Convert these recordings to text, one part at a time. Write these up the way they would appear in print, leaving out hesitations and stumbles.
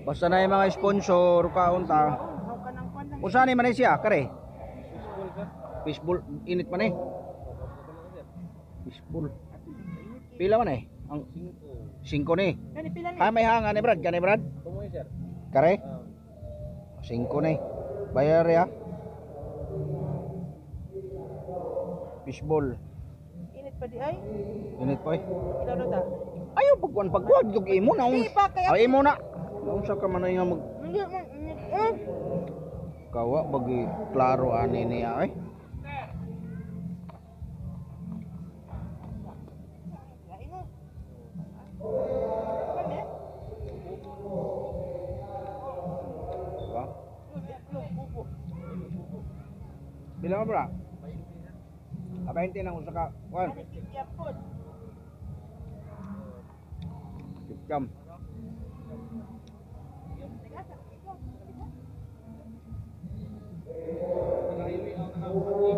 Basta na yung mga sponsor kaon ta. Aw ka nang kwan lang. Usa ni man siya kare? Fishball init man eh. Fishball. Pila man eh? Ang 5 ni. Kani pila ni? Ha, may hanga ni Brad, kani Brad? Kumo sir. Kare? 5 ni. Bayar ya. Fishball. Init pa di ay. Init pa eh. Ilaw na ta. Ayaw pagkuan pagkuan jug imo na. Di pa kaya. Ay imo na. Unsa ka man ay nga mag Hindi man init. Eh. kawa bagi klaro ani niya ay. Lain mo. Kani? Diba? Itlog bubo. Pila ka bra? Ah, 20 nang usa ka kuan. Kani kikyam pod. Kikyam. Kani pod oh.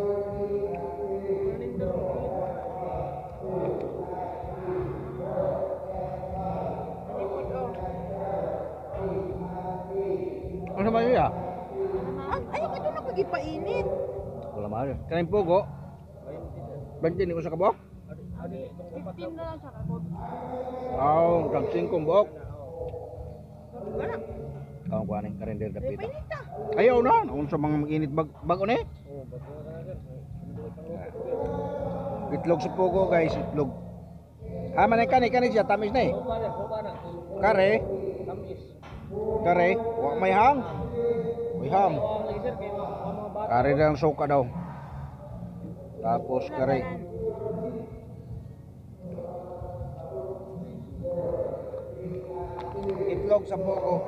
Ano ba siya? Ah, ayaw ka doon ako gipainit. Wala man. Kaning pugo. 20 ni usa ka buok? 15 na lang siya ka. Aw, tag 5 buok. Wala. Kaon ko aning karender dapita. Painit ta. Ayaw na, unsa mga mag-init bag bago ni? Oh, bago na sir. Itlog sa pugo guys, itlog. Ha man kani kani siya tamis na eh. Sopa sir, sopa na. Kare, Tamis. kare, wa may hang. May hang. Oh, lagi sir kay mga bata. Kare lang suka daw. Tapos kare. Itlog sa pugo.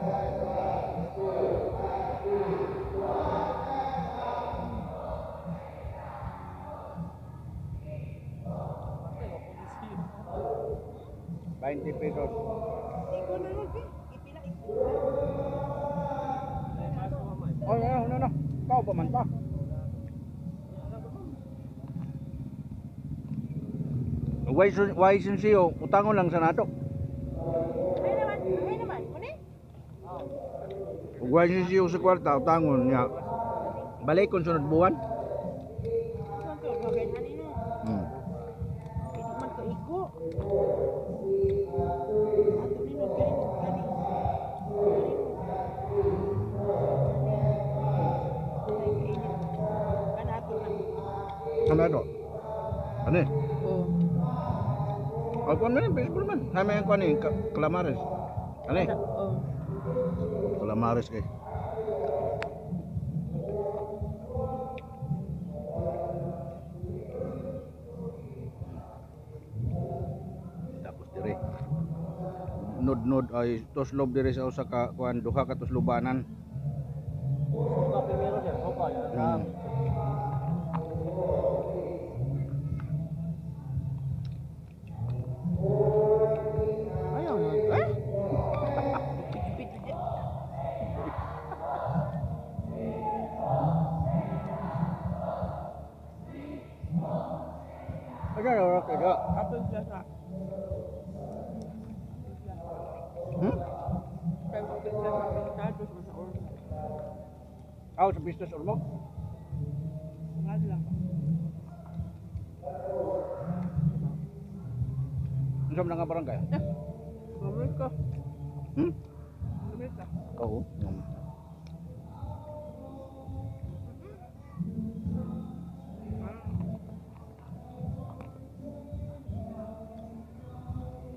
₱20. Ikaw na lang, be. Ipila ikaw. Oh, no, no, no. Kau pa man pa. Why siyo, utangon lang sa nato. Ay naman, ay naman. Muni? Why siyo sa kwarta, utangon niya. Balik kung sunod buwan. Saan to? Bagay ani no. Hindi man ka igo. Ato ni no kani kani. Kana ato na. Ano ito? Ano eh? Oh. Ako man, baseball man. Hame ang kuan eh, calamares. Ano eh? Oh. Calamares kay. Tapos dire. Nod-nod ay tuslob dire sa usa ka kuan duha ka tuslobanan. Sopa primero sir, sopa. Ayaw na. Eh? Pito-pito dyan. Ada ora kada. Apple Plaza. Kaya Apple Plaza, Pintado sa Ormo. Aw sa business ormo. Nga lang. Unsa man nga barangay? Amerika. Amerika. Oo.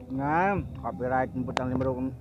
Nga, copyright mo putang numero kung